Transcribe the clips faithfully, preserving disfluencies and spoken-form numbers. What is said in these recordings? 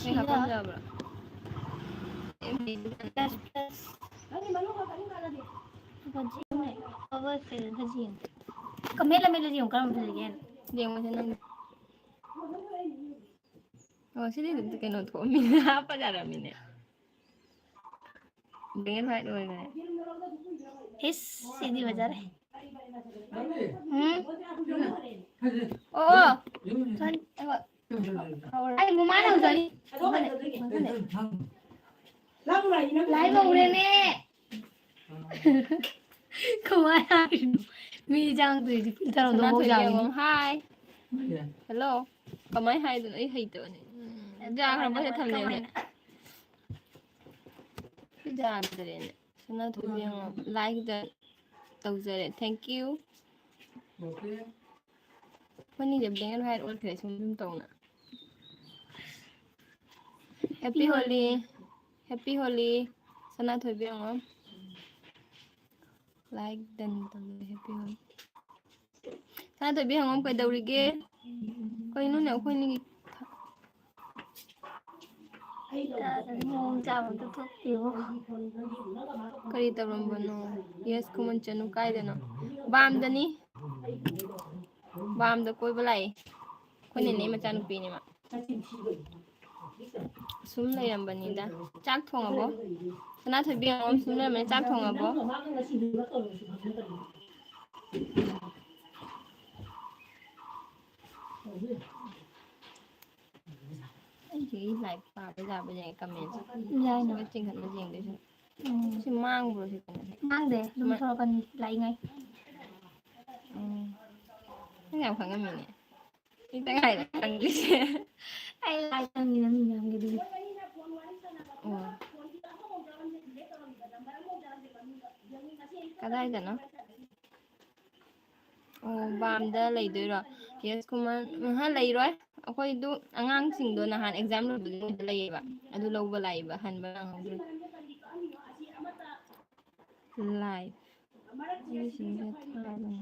ꯅꯣꯏ ꯍꯥꯞꯄꯝꯗꯕ꯭ꯔꯣ? ꯀꯃꯦꯠꯂ ꯃꯦꯠꯂ ꯌꯦꯡꯉꯨ ꯀꯔꯝꯕ ꯐꯖꯒꯦ ꯍꯥꯏꯅ꯫ ꯌꯦꯡꯉꯨꯁꯦ ꯅꯪꯒꯤ꯫ ꯑꯣ, ꯁꯤꯗꯤ ꯀꯩꯅꯣ ꯊꯣꯛꯑꯝꯃꯤꯅꯦ, ꯍꯥꯞꯄ ꯌꯥꯔꯝꯃꯤꯅꯦ꯫ Black and white ꯑꯣꯏꯈ꯭ꯔꯦ꯫ ꯏꯁ, ꯁꯤꯗꯤ ꯐꯖꯔꯦ꯫ ꯎꯝ? ꯑꯣ, ꯑꯣ꯫ ꯑꯩ ꯃꯃꯥꯅ ꯍꯧꯖꯅꯤ꯫ ꯂꯥꯏ ꯍꯧꯔꯦꯅꯦ꯫ ꯀꯃꯥꯏ ꯍꯥꯏꯔꯤꯅꯣ? ꯃꯤ ꯆꯥꯡꯗꯣꯏꯗꯤ ꯐꯤꯜꯇꯔ ꯑꯃꯗ ꯁꯅꯥꯊꯣꯏ ꯍꯧꯖꯕꯅꯤ꯫ ꯌꯦꯡꯉꯣ, ꯍꯥꯏ꯫ ꯍꯜꯂꯣ꯫ ꯀꯃꯥꯏ ꯍꯥꯏꯗꯣꯏꯅꯣ? ꯑꯩ ꯍꯩꯇꯕꯅꯦ꯫ ꯎꯝ, ꯌꯥꯈ꯭ꯔꯕ ꯁꯦ ꯊꯝꯅꯦꯜꯁꯦ? ꯌꯥꯗ꯭ꯔꯦꯅꯦ꯫ ꯁꯅꯥꯊꯣꯏꯕꯤ ꯌꯦꯡꯉꯣ, like ꯇꯧꯖꯔꯦ꯫ Thank you꯫ ꯑꯩꯈꯣꯏꯅꯤꯁꯦ black and white ꯑꯣꯟꯈ꯭ꯔꯦ, ꯁꯨꯝ ꯁꯨꯝ ꯇꯧꯅ꯫ Happy Holi꯫ Happy Holi꯫ ꯁꯅꯥꯊꯣꯏꯕꯤ ꯌꯦꯡꯉꯣ꯫ Like done ꯇꯧꯔꯦ, happy Holi꯫ ꯁꯅꯥꯊꯣꯏꯕꯤ ꯍꯪꯉꯣꯝ ꯀꯩꯗꯧꯔꯤꯒꯦ? ꯀꯩꯅꯣꯅꯦ ꯑꯩꯈꯣꯏꯅꯤꯒꯤ ꯃꯑꯣꯡ ꯆꯥꯕ ꯑꯝꯇ ꯊꯣꯛꯇꯦꯕꯣ꯫ ꯀꯔꯤ ꯇꯧꯔꯝꯕꯅꯣ? Yes ꯈꯨꯃꯟ ꯆꯅꯨ ꯀꯥꯏꯗꯅꯣ? ꯕꯥꯝꯗꯅꯤ꯫ ꯕꯥꯝꯗ ꯀꯣꯏꯕ ꯂꯥꯛꯏ꯫ ꯑꯩꯈꯣꯏ ꯅꯦꯅꯦ ꯃꯆꯥꯅꯨꯄꯤꯅꯦ ꯃꯥ꯫ ꯁꯨꯝ ꯂꯩꯔꯝꯕꯅꯤꯗ꯫ ꯆꯥꯛ ꯊꯣꯡꯉꯕꯣ? ꯁꯅꯥꯊꯣꯏꯕꯤ ꯑꯉꯣꯝ ꯁꯨꯝ ꯂꯩꯔꯝꯕꯅꯤ꯫ ꯆꯥꯛ ꯊꯣꯡꯉꯕꯣ? ꯑꯩꯁꯦ ꯂꯥꯏꯔꯤꯛ ꯄꯥꯕ ꯌꯥꯕ ꯌꯥꯏ comment꯫ ꯌꯥꯏꯅ꯫ ꯆꯤꯡꯈꯠꯂ ꯌꯦꯡꯗꯣꯏꯁꯦ꯫ ꯎꯝ꯫ ꯁꯤ ꯃꯥꯡꯕ꯭ꯔꯣ ꯁꯤ ꯀꯩꯅꯣꯁꯦ? ꯃꯥꯡꯗꯦ, ꯑꯗꯨꯝ ꯃ- ꯊꯣꯛꯂꯛꯀꯅꯤ, ꯂꯥꯛꯏꯉꯩ꯫ ꯎꯝ꯫ ꯅꯪ ꯌꯥꯝ ꯈꯪꯉꯝꯃꯤꯅꯦ꯫ ꯈꯤꯇꯪ ꯍꯥꯏꯔ ꯈꯪꯗ꯭ꯔꯤꯁꯦ꯫ ꯑꯩ ꯂꯥꯏ ꯈꯪꯉꯤꯅ ꯃꯤ ꯃꯌꯥꯝꯒꯤ ꯑꯗꯨꯒꯤ꯫ ꯑꯣ꯫ ꯀꯗꯥꯏꯗꯅꯣ? ꯑꯣ, ꯕꯥꯝꯗ ꯂꯩꯗꯣꯏꯔꯣ? Yes ꯈꯨꯃꯟ, ꯑꯍ, ꯂꯩꯔꯣꯏ꯫ ꯑꯩꯈꯣꯏꯗꯨ ꯑꯉꯥꯡꯁꯤꯡꯗꯣ ꯅꯍꯥꯟ exam ꯂꯣꯏꯕꯗ ꯃꯣꯏꯗ ꯂꯩꯌꯦꯕ꯫ ꯑꯗꯨ ꯂꯧꯕ ꯂꯥꯛꯏꯕ, ꯍꯟꯕ ꯅꯪꯍꯧꯗ꯭ꯔꯦ꯫ Live꯫ ꯃꯤꯁꯤꯡꯁꯦ ꯊꯥꯕꯅꯦ꯫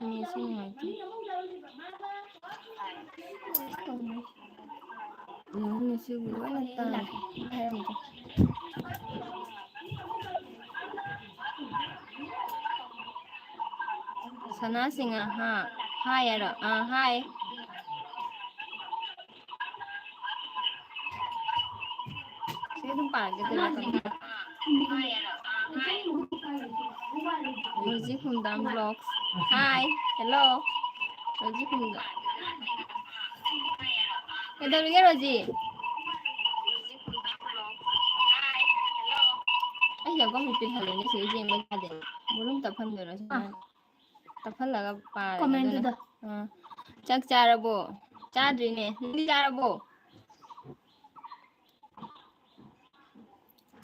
ꯅꯦꯠꯁꯦ ꯅꯨꯡꯉꯥꯏꯇꯦ꯫ ꯁꯤꯕꯨ ꯂꯣꯏꯅ ꯇꯥꯔꯦ꯫ ꯍꯥꯏꯔꯝꯒꯦ꯫ ꯁꯅꯥ ꯁꯤꯡꯍ, ꯍꯥ, ꯍꯥꯏ ꯍꯥꯏꯔꯣ? ꯑꯥ, ꯍꯥꯏ꯫ ꯁꯤ ꯑꯗꯨꯝ ꯄꯥꯔꯒꯦ, ꯀꯩꯅꯣ ꯇꯧꯔꯒ꯫ Roji Khumdam vlogs꯫ Hi, hello꯫ Roji Khumdam. ꯀꯩꯗꯧꯔꯤꯒꯦ, ꯔꯣꯖꯤ? ꯑꯩ ꯌꯥꯝ ꯀꯟꯅ ꯄꯤꯛꯍꯜꯂꯦꯅꯦ ꯁꯤꯗ ꯌꯦꯡꯕ ꯌꯥꯗꯦ꯫ ꯕꯣꯂꯨꯝ ꯇꯞꯍꯟꯗꯣꯏꯔꯣ ꯁꯤꯅ? ꯑꯥ꯫ ꯇꯞꯍꯜꯂꯒ ꯄꯥꯔꯦ ꯀꯣꯃꯦꯟꯗꯨꯗ꯫ ꯑꯗꯨꯅ꯫ ꯑꯥ꯫ ꯆꯥꯛ ꯆꯥꯔꯕꯣ? ꯆꯥꯗ꯭ꯔꯤꯅꯦ꯫ ꯅꯪꯗꯤ ꯆꯥꯔꯕꯣ?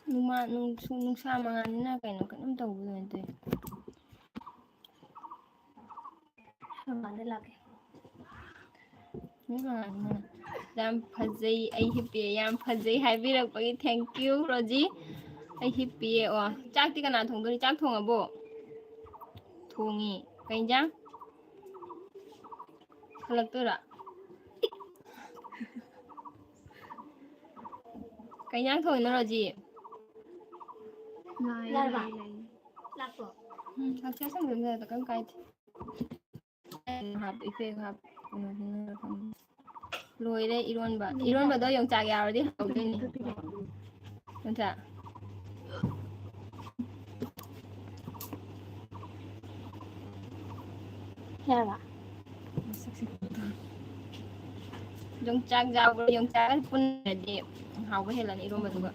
ꯅꯨꯃ-, ꯅꯨꯡꯁꯨ-, ꯅꯨꯡꯁꯥ ꯃꯉꯥꯜꯅꯤꯅ ꯀꯩꯅꯣ ꯀꯩꯅꯣꯝ ꯇꯧꯕꯗꯧꯅ ꯇꯧꯋꯤ꯫ ꯃꯄꯥꯟꯗ ꯂꯥꯛꯀꯦ꯫ ꯃꯤ ꯃꯉꯥꯜꯅꯤꯅ꯫ ꯌꯥꯝ ꯐꯖꯩ, ꯑꯩ ꯍꯤꯞꯄꯤꯌꯦ꯫ ꯌꯥꯝ ꯐꯖꯩ ꯍꯥꯏꯕꯤꯔꯛꯄꯒꯤ thank you, ꯔꯣꯖꯤ꯫ ꯑꯩ ꯍꯤꯞꯄꯤꯌꯦ꯫ ꯑꯣ, ꯆꯥꯛꯇꯤ ꯀꯅꯥ ꯊꯣꯡꯗꯣꯔꯤ? ꯆꯥꯛ ꯊꯣꯡꯉꯕꯣ? ꯊꯣꯡꯉꯤ꯫ ꯀꯩ ꯏꯟꯖꯥꯡ? ꯍꯜꯂꯛꯇꯣꯏꯔꯣ? ꯀꯩ ꯏꯟꯖꯥꯡ ꯊꯣꯡꯉꯤꯅꯣ, ꯔꯣꯖꯤ? ꯂꯥꯏ, ꯂꯥꯏ, ꯂꯥꯏ꯫ ꯂꯥꯛꯄ꯭ꯔꯣ? ꯎꯝ, ꯍꯛꯆꯥꯡ ꯁꯦꯡꯕꯗ ꯀꯩꯝ ꯀꯥꯏꯗꯦ꯫ ꯍꯥꯞ, effect ꯍꯥꯞ, ꯀꯩꯅꯣꯁꯤꯅ ꯈꯪꯗꯦ꯫ ꯂꯣꯏꯔꯦ ꯏꯔꯣꯟꯕ꯫ ꯏꯔꯣꯟꯕꯗꯣ ꯌꯣꯡꯆꯥꯛ ꯌꯥꯎꯔꯗꯤ ꯍꯥꯎꯗꯣꯏꯅꯤ꯫ ꯅꯠꯇ꯭ꯔꯥ? ꯌꯥꯔꯕ? ꯃꯁꯛꯁꯦ꯫ ꯌꯣꯡꯆꯥꯛ ꯌꯥꯎꯕ꯭ꯔꯥ? ꯌꯣꯡꯆꯥꯛꯀ ꯄꯨꯟꯅꯗꯤ ꯍꯥꯎꯕ ꯍꯦꯜꯂꯅꯤ ꯏꯔꯣꯟꯕꯗꯨꯒ꯫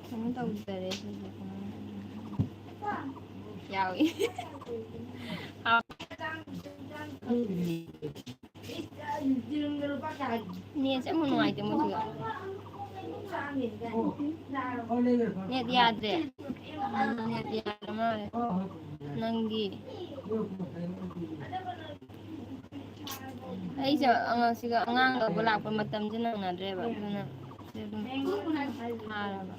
ꯀꯩꯅꯣ ꯇꯧꯗꯔꯦ ꯁꯤꯁꯦ꯫ ꯌꯥꯎꯏ꯫ ꯍꯥꯎ꯫ ꯅꯦꯠꯁꯦ ꯑꯃꯨꯛ ꯅꯨꯡꯉꯥꯏꯇꯦ ꯃꯣꯏꯁꯤꯒ꯫ ꯅꯦꯠ ꯌꯥꯗ꯭ꯔꯦ꯫ ꯅꯦꯠ ꯌꯥꯗ꯭ꯔ ꯃꯥꯜꯂꯦ꯫ ꯅꯪꯒꯤ꯫ ꯑꯩꯁꯦ ꯑꯉꯥꯡꯁꯤꯒ, ꯑꯉꯥꯡ ꯂꯧꯕ ꯂꯥꯛꯄ ꯃꯇꯝꯁꯦ ꯅꯪꯅꯗ꯭ꯔꯦꯕ, ꯑꯗꯨꯅ ꯁꯤ ꯑꯗꯨꯝ ꯊꯥꯔꯕ꯫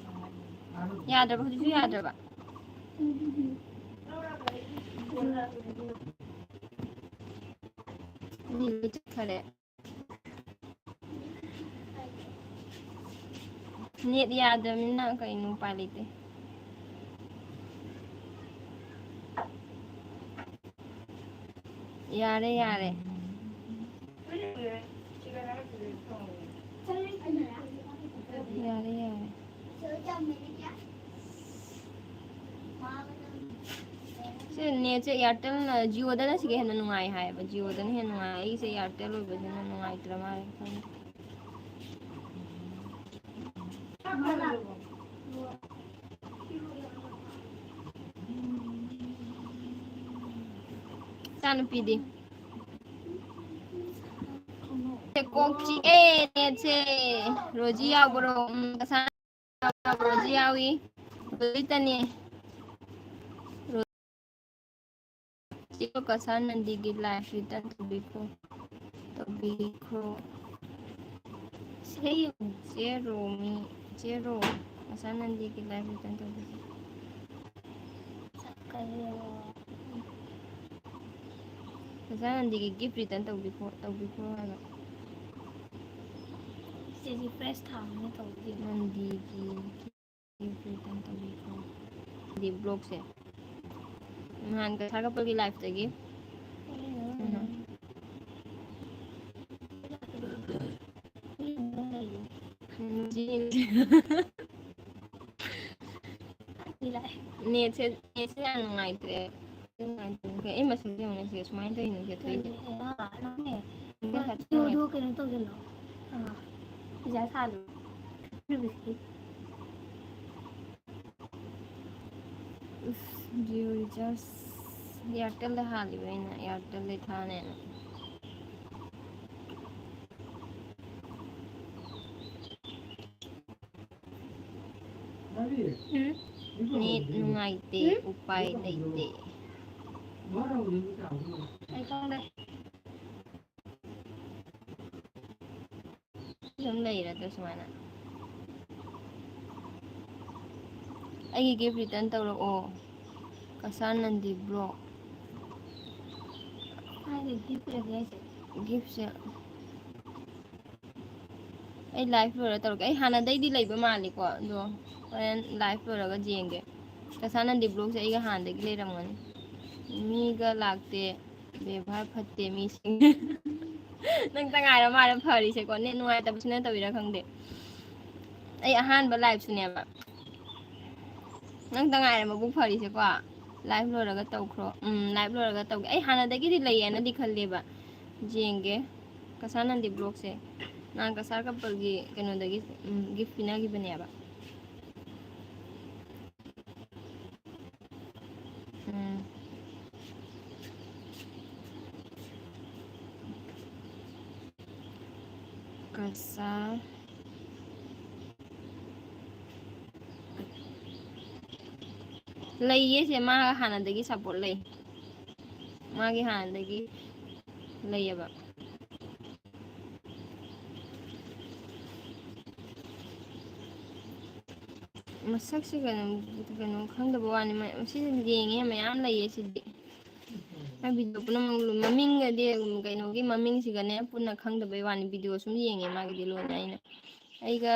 ꯌꯥꯗ꯭ꯔꯕ? ꯍꯧꯖꯤꯛꯁꯨ ꯌꯥꯗ꯭ꯔꯕ? ꯃꯤ ꯂꯣꯏ ꯆꯠꯈꯔꯦ꯫ ꯅꯦꯠ ꯌꯥꯗ꯭ꯔꯕꯅꯤꯅ ꯀꯩꯅꯣ, ꯎꯄꯥꯏ ꯂꯩꯇꯦ꯫ ꯌꯥꯔꯦ, ꯌꯥꯔꯦ꯫ ꯌꯥꯔꯦ, ꯌꯥꯔꯦ꯫ ꯁꯤ ꯅꯦꯠꯁꯦ ꯑꯦꯌꯥꯔꯇꯦꯜꯅ, ꯖꯤꯑꯣꯗꯅ ꯁꯤꯒ ꯍꯦꯟꯅ ꯅꯨꯡꯉꯥꯏ ꯍꯥꯏꯌꯦꯕ꯫ ꯖꯤꯑꯣꯗꯅ ꯍꯦꯟꯅ ꯅꯨꯡꯉꯥꯏ꯫ ꯑꯩꯁꯦ ꯑꯦꯌꯥꯔꯇꯦꯜ ꯑꯣꯏꯕꯁꯤꯅ ꯅꯨꯡꯉꯥꯏꯇ꯭ꯔ ꯃꯥꯜꯂꯦ ꯈꯪꯗꯦ꯫ ꯏꯆꯥꯅꯨꯄꯤꯗꯤ? ꯀꯣꯛ ꯆꯤꯛꯑꯦ ꯅꯦꯠꯁꯦ꯫ ꯔꯣꯖꯤ ꯌꯥꯎꯕ꯭ꯔꯣ? ꯎꯝ, ꯉꯁꯥꯏ ꯔꯣꯖꯤ ꯌꯥꯎꯏ꯫ ꯔꯣꯖꯤꯇꯅꯤ꯫ ꯆꯦ ꯀꯁꯥ ꯅꯟꯗꯤꯒꯤ live return ꯇꯧꯕꯤꯈ꯭ꯔꯣ꯫ ꯇꯧꯕꯤꯈ꯭ꯔꯣ꯫ ꯁꯦ ꯌꯦꯡꯉꯨ, ꯆꯦ ꯔꯣꯃꯤ, ꯆꯦ ꯔꯣ, ꯀꯁꯥ ꯅꯟꯗꯤꯒꯤ live return ꯇꯧꯕꯤꯈ꯭ꯔꯣ꯫ ꯀꯁꯥ ꯅꯟꯗꯤꯒꯤ gift return ꯇꯧꯕꯤꯈ꯭ꯔꯣ, ꯇꯧꯕꯤꯈ꯭ꯔꯣ ꯍꯥꯏꯕ꯫ ꯆꯦꯁꯤ fresh ꯊꯥꯕꯅꯦ ꯇꯧꯗꯦ꯫ ꯅꯟꯗꯤꯒꯤ ꯗꯤ vlogꯁꯦ ꯅꯍꯥꯟ ꯀꯁꯥ ꯀꯄꯜꯒꯤ liveꯇꯒꯤ꯫ ꯎꯝ꯫ ꯅꯦꯠꯁꯦ, ꯅꯦꯠꯁꯦ ꯌꯥꯝ ꯅꯨꯡꯉꯥꯏꯇ꯭ꯔꯦ꯫ ꯅꯨꯡꯉꯥꯏꯇ꯭ꯔꯦ꯫ ꯑꯩ ꯃꯁꯤꯡꯁꯦ ꯌꯦꯡꯉꯨꯅꯦ ꯁꯤꯗ ꯁꯨꯃꯥꯏꯅ ꯇꯧꯔꯤꯅꯦ ꯁꯤꯗ ꯊꯣꯛꯏꯁꯦ꯫ ꯅꯪꯅꯦ, ꯅꯪ ꯄꯩꯁꯥ ꯊꯤꯔꯣꯏ꯫ ꯀꯩꯅꯣ ꯇꯧꯁꯤꯜꯂꯣ꯫ ꯑꯥ, ꯄꯩꯁꯥ ꯁꯥꯜꯂꯣ꯫ ꯏꯁ, Jio recharge Airtelꯗ ꯍꯥꯜꯂꯤꯕ ꯑꯩꯅ, Airtelꯗꯩ ꯊꯥꯅꯦꯅ꯫ ꯎꯝ? ꯅꯦꯠ ꯅꯨꯡꯉꯥꯏꯇꯦ, ꯎꯝ? ꯎꯄꯥꯏ ꯂꯩꯇꯦ꯫ ꯑꯩ ꯈꯪꯗꯦ꯫ ꯑꯗꯨꯝ ꯂꯩꯔꯗ꯭ꯔꯥ ꯁꯨꯃꯥꯏꯅ? ꯑꯩꯒꯤ gift return ꯇꯧꯔꯛꯑꯣ꯫ ꯀꯁꯥ ꯅꯟꯗꯤ vlog꯫ ꯀꯥꯏꯗ gift ꯂꯩꯒꯦ ꯍꯥꯏꯁꯦ? Giftꯁꯦ꯫ ꯑꯩ ꯂꯥꯏꯐ ꯂꯣꯏꯔ ꯇꯧꯔꯛꯀꯦ꯫ ꯑꯩ ꯍꯥꯟꯅꯗꯩꯗꯤ ꯂꯩꯕ ꯃꯥꯜꯂꯤꯀꯣ, ꯑꯗꯣ ꯍꯣꯔꯦꯟ ꯂꯥꯏꯐ ꯂꯣꯏꯔꯒ ꯌꯦꯡꯒꯦ꯫ ꯀꯁꯥ ꯅꯟꯗꯤ ꯕ꯭ꯂꯣꯛꯁꯦ ꯑꯩꯒ ꯍꯥꯟꯅꯗꯒꯤ ꯂꯩꯔꯝꯒꯅꯤ꯫ ꯃꯤꯒ ꯂꯥꯛꯇꯦ, ꯕꯦꯕꯥꯔ ꯐꯠꯇꯦ ꯃꯤꯁꯤꯡ꯫ ꯅꯪꯇ ꯉꯥꯏꯔ ꯃꯥꯜꯂꯦ ꯐꯔꯤꯁꯦꯀꯣ, ꯅꯦꯠ ꯅꯨꯡꯉꯥꯏꯇꯕꯁꯤꯅ ꯇꯧꯔꯤꯔꯥ ꯈꯪꯗꯦ꯫ ꯑꯩ ꯑꯍꯥꯟꯕ ꯂꯥꯏꯐꯁꯨꯅꯦꯕ꯫ ꯅꯪꯇ ꯉꯥꯏꯔꯦ ꯃꯕꯨꯛ ꯐꯔꯤꯁꯦꯀꯣ꯫ ꯂꯥꯏꯐ ꯂꯣꯏꯔꯒ ꯇꯧꯈ꯭ꯔꯣ꯫ ꯎꯝ, ꯂꯥꯏꯐ ꯂꯣꯏꯔꯒ ꯇꯧꯒꯦ꯫ ꯑꯩ ꯍꯥꯟꯅꯗꯒꯤꯗꯤ ꯂꯩꯌꯦꯅꯗꯤ ꯈꯜꯂꯦꯕ꯫ ꯌꯦꯡꯒꯦ꯫ ꯀꯁꯥ ꯅꯟꯗꯤ ꯕ꯭ꯂꯣꯛꯁꯦ꯫ ꯅꯍꯥꯟ ꯀꯁꯥꯔ ꯀꯄꯜꯒꯤ ꯀꯩꯅꯣꯗꯒꯤ, ꯎꯝ, ꯒꯤꯐ ꯄꯤꯅꯈꯤꯕꯅꯦꯕ꯫ ꯎꯝ꯫ ꯀꯁꯥꯔ꯫ ꯂꯩꯌꯦ ꯁꯦ, ꯃꯥ ꯍꯥꯟꯅꯗꯒꯤ ꯁꯞꯄꯣꯔꯠ ꯂꯩ꯫ ꯃꯥꯒꯤ ꯍꯥꯟꯅꯗꯒꯤ ꯂꯩꯌꯦꯕ꯫ ꯃꯁꯛꯁꯦ ꯀꯩꯅꯣ, ꯀꯩꯅꯣ ꯈꯪꯗꯕ ꯋꯥꯅꯤ꯫ ꯃ-, ꯁꯤ ꯌꯦꯡꯉꯦ, ꯃꯌꯥꯝ ꯂꯩꯌꯦ ꯁꯤꯗꯤ꯫ ꯃꯥꯏ ꯚꯤꯗꯤꯑꯣ ꯄꯨꯝꯅꯃꯛ ꯂꯨ-, ꯃꯃꯤꯡꯒꯗꯤ, ꯀꯩꯅꯣꯒꯤ ꯃꯃꯤꯡꯁꯤꯒꯅꯦ ꯄꯨꯟꯅ ꯈꯪꯗꯕꯩ ꯋꯥꯅꯤ꯫ ꯚꯤꯗꯤꯑꯣ ꯁꯨꯝ ꯌꯦꯡꯉꯦ ꯃꯥꯒꯤꯗꯤ ꯂꯣꯏꯅ ꯑꯩꯅ꯫ ꯑꯩꯒ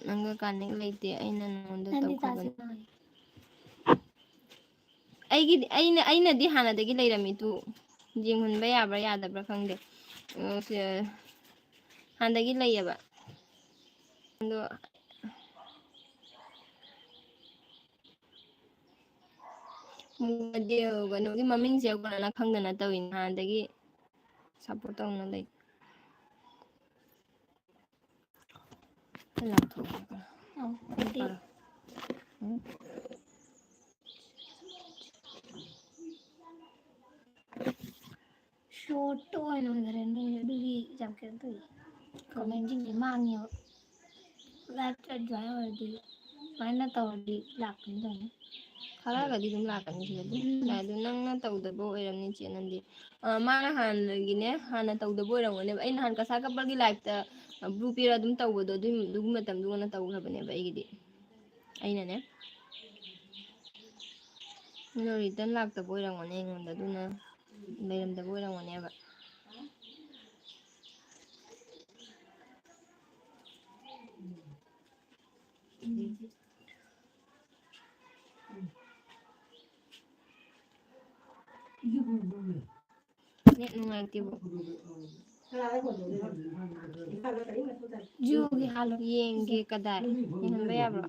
ꯅꯪꯒ ꯀꯅꯦꯛ ꯂꯩꯇꯦ, ꯑꯩꯅ ꯅꯉꯣꯟꯗ ꯅꯪꯗꯤ ꯇꯧꯈ꯭ꯔꯕꯅꯤ꯫ ꯇꯥꯁꯤ ꯃꯥꯜꯂꯤ꯫ ꯑꯩꯒꯤꯗꯤ, ꯑꯩꯅ, ꯑꯩꯅꯗꯤ ꯍꯥꯟꯅꯗꯒꯤ ꯂꯩꯔꯝꯃꯤ ꯇꯨ꯫ ꯌꯦꯡꯍꯟꯕ ꯌꯥꯕ꯭ꯔꯥ ꯌꯥꯗꯕ꯭ꯔꯥ ꯈꯪꯗꯦ꯫ ꯑ, ꯁꯦ, ꯍꯥꯟꯅꯗꯒꯤ ꯂꯩꯌꯦꯕ꯫ ꯑꯗꯣ ꯎꯝ, ꯑꯗꯨ ꯀꯩꯅꯣꯒꯤ ꯃꯃꯤꯡꯁꯦ ꯀꯣꯟꯅ ꯈꯪꯗꯅ ꯇꯧꯏꯅꯤ, ꯍꯥꯟꯅꯗꯒꯤ ꯁꯞꯄꯣꯔꯠ ꯇꯧꯅ ꯂꯩ꯫ ꯂꯪꯊꯣꯛꯀꯦ꯫ ꯑꯧ, ꯑꯗꯨꯗꯤ ꯎꯝ꯫ ꯁꯣꯔꯠꯇ ꯑꯣꯏꯅ ꯑꯣꯏꯈ꯭ꯔꯦꯅꯦ, ꯑꯗꯨꯒꯤ ꯌꯥꯝ ꯀꯩꯅꯣ ꯇꯧꯏ꯫ ꯀꯃꯦꯟꯁꯤꯡꯁꯦ ꯃꯥꯡꯉꯦꯕ꯫ ꯂꯥꯏꯐꯇ ꯑꯗꯨꯃꯥꯏꯅ ꯑꯣꯏꯔꯗꯤ, ꯁꯨꯃꯥꯏꯅ ꯇꯧꯔꯗꯤ ꯂꯥꯛꯀꯅꯤ ꯇꯧꯅꯤ꯫ ꯈꯔꯒꯗꯤ ꯑꯗꯨꯝ ꯂꯥꯛꯀꯅꯤ ꯁꯤꯗꯗꯤ꯫ ꯎꯝ꯫ ꯑꯗꯨ ꯅꯪꯅ ꯇꯧꯗꯕ ꯑꯣꯏꯔꯝꯅꯤ ꯆꯦ ꯅꯪꯗꯤ꯫ ꯑ, ꯃꯥꯅ ꯍꯥꯟꯅꯒꯤꯅꯦ, ꯍꯥꯟꯅ ꯇꯧꯗꯕ ꯑꯣꯏꯔꯝꯒꯅꯦꯕ꯫ ꯑꯩ ꯅꯍꯥꯟ ꯀꯁꯥ ꯀꯄꯜꯒꯤ ꯂꯥꯏꯐꯇ, ꯑ, ꯕ꯭ꯂꯨ ꯄꯤꯌꯔ ꯑꯗꯨꯝ ꯇꯧꯕꯗꯣ, ꯑꯗꯨꯏ, ꯑꯗꯨꯒꯤ ꯃꯇꯝꯗꯨ ꯑꯣꯏꯅ ꯇꯧꯈ꯭ꯔꯕꯅꯦꯕ ꯑꯩꯒꯤꯗꯤ꯫ ꯑꯩꯅꯅꯦ꯫ ꯑꯗꯣ ꯔꯤꯇꯟ ꯂꯥꯛꯇꯕ ꯑꯣꯏꯔꯝꯒꯅꯤ ꯑꯩꯉꯣꯟꯗ, ꯑꯗꯨꯅ ꯂꯩꯔꯝꯗꯕ ꯑꯣꯏꯔꯝꯒꯅꯦꯕ꯫ ꯅꯦꯠ ꯅꯨꯡꯉꯥꯏꯇꯦꯕꯣ꯫ ꯖꯤꯑꯣꯒꯤ ꯍꯥꯜꯂꯣ꯫ ꯌꯦꯡꯒꯦ ꯀꯗꯥꯏ? ꯌꯦꯡꯍꯟꯕ ꯌꯥꯕ꯭ꯔꯣ?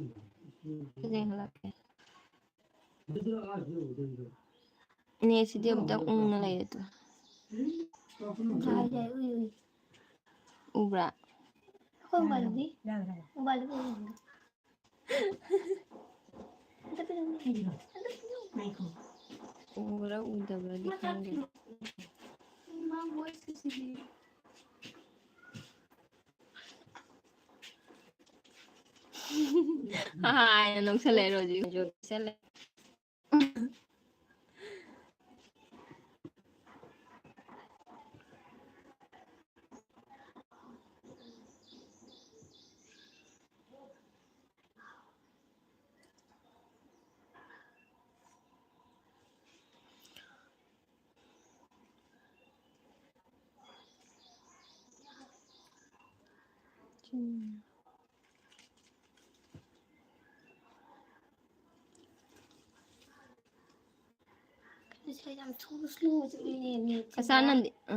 ꯁꯤꯗ ꯌꯦꯡꯍꯜꯂꯛꯀꯦ꯫ ꯅꯦꯠꯁꯤꯗꯤ ꯑꯝꯇ ꯎꯪꯅ ꯂꯩꯔꯦ ꯇꯨ꯫ ꯌꯥꯏ, ꯌꯥꯏ, ꯎꯏ, ꯎꯏ꯫ ꯎꯕ꯭ꯔꯥ? ꯑꯩꯈꯣꯏ ꯃꯣꯕꯥꯏꯜꯗꯤ? ꯃꯣꯕꯥꯏꯜꯗꯤ ꯎꯏ꯫ ꯎꯕ꯭ꯔꯥ ꯎꯗꯕ꯭ꯔꯥꯗꯤ ꯈꯪꯗꯦ꯫ ꯍꯥꯏꯅ ꯅꯣꯛꯁꯜꯂꯛꯑꯦ ꯔꯣꯖꯤ꯫ ꯅꯣꯛꯁꯜꯂꯦ꯫ ꯀꯁꯥꯅꯗꯤ, ꯑ,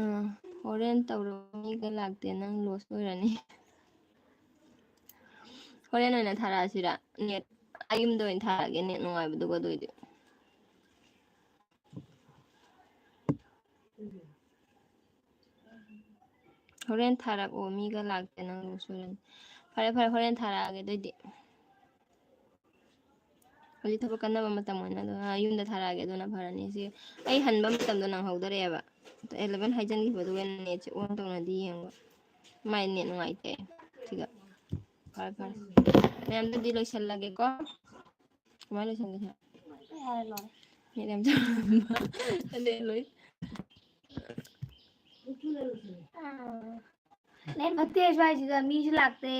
ꯍꯣꯔꯦꯟ ꯇꯧꯔꯣ, ꯃꯤꯒ ꯂꯥꯛꯇꯦ, ꯅꯪ ꯂꯣꯁ ꯑꯣꯏꯔꯅꯤ꯫ ꯍꯣꯔꯦꯟ ꯑꯣꯏꯅ ꯊꯥꯔꯛꯑꯁꯤꯔꯥ? ꯅꯦꯠ, ꯑꯩ ꯌꯨꯝꯗ ꯑꯣꯏꯅ ꯊꯥꯔꯛꯑꯒꯦ, ꯅꯦꯠ ꯅꯨꯡꯉꯥꯏꯕꯗꯨꯒ ꯑꯗꯨ ꯑꯣꯏꯗꯤ꯫ ꯍꯣꯔꯦꯟ ꯊꯥꯔꯛꯑꯣ, ꯃꯤꯒ ꯂꯥꯛꯇꯦ, ꯅꯪ ꯂꯣꯁ ꯑꯣꯏꯔꯅꯤ꯫ ꯐꯔꯦ, ꯐꯔꯦ, ꯍꯣꯔꯦꯟ ꯊꯥꯔꯛꯑꯒꯦ ꯑꯗꯨꯑꯣꯏꯗꯤ꯫ ꯍꯧꯖꯤꯛ ꯊꯕꯛ ꯀꯟꯅꯕ ꯃꯇꯝ ꯑꯣꯏꯅ ꯑꯗꯨ, ꯑ, ꯌꯨꯝꯗ ꯊꯥꯔꯛꯑꯒꯦ, ꯑꯗꯨꯅ ꯐꯔꯅꯤ꯫ ꯁꯤ ꯑꯩ ꯍꯟꯕ ꯃꯇꯝꯗꯣ ꯅꯪꯍꯧꯗꯔꯦꯕ꯫ ꯑꯦꯂꯚꯦꯟ ꯍꯥꯏꯖꯟꯈꯤꯕꯗꯨꯒ ꯅꯦꯠꯁꯦ ꯑꯣꯟ ꯇꯧꯅꯗꯤ ꯌꯦꯡꯕ꯫ ꯃꯥꯏ ꯅꯦꯠ ꯅꯨꯡꯉꯥꯏꯇꯦ ꯁꯤꯒ꯫ ꯐꯔꯦ, ꯐꯔꯦ꯫ ꯃꯌꯥꯝꯗꯨꯗꯤ ꯂꯣꯏꯁꯜꯂꯒꯦꯀꯣ꯫ ꯀꯃꯥꯏꯅ ꯂꯣꯏꯁꯟꯒꯦ ꯁꯤꯅ? ꯀꯩ ꯍꯥꯏꯔ ꯂꯣꯏꯔꯦ꯫ ꯅꯦꯠ ꯌꯥꯝ ꯆꯥꯎꯔꯝꯕ꯫ ꯅꯦꯠ ꯂꯣꯏ꯫ ꯑꯥ꯫ ꯅꯦꯠ ꯐꯠꯇꯦ ꯁ꯭ꯋꯥꯏꯁꯤꯗ, ꯃꯤꯁꯨ ꯂꯥꯛꯇꯦ꯫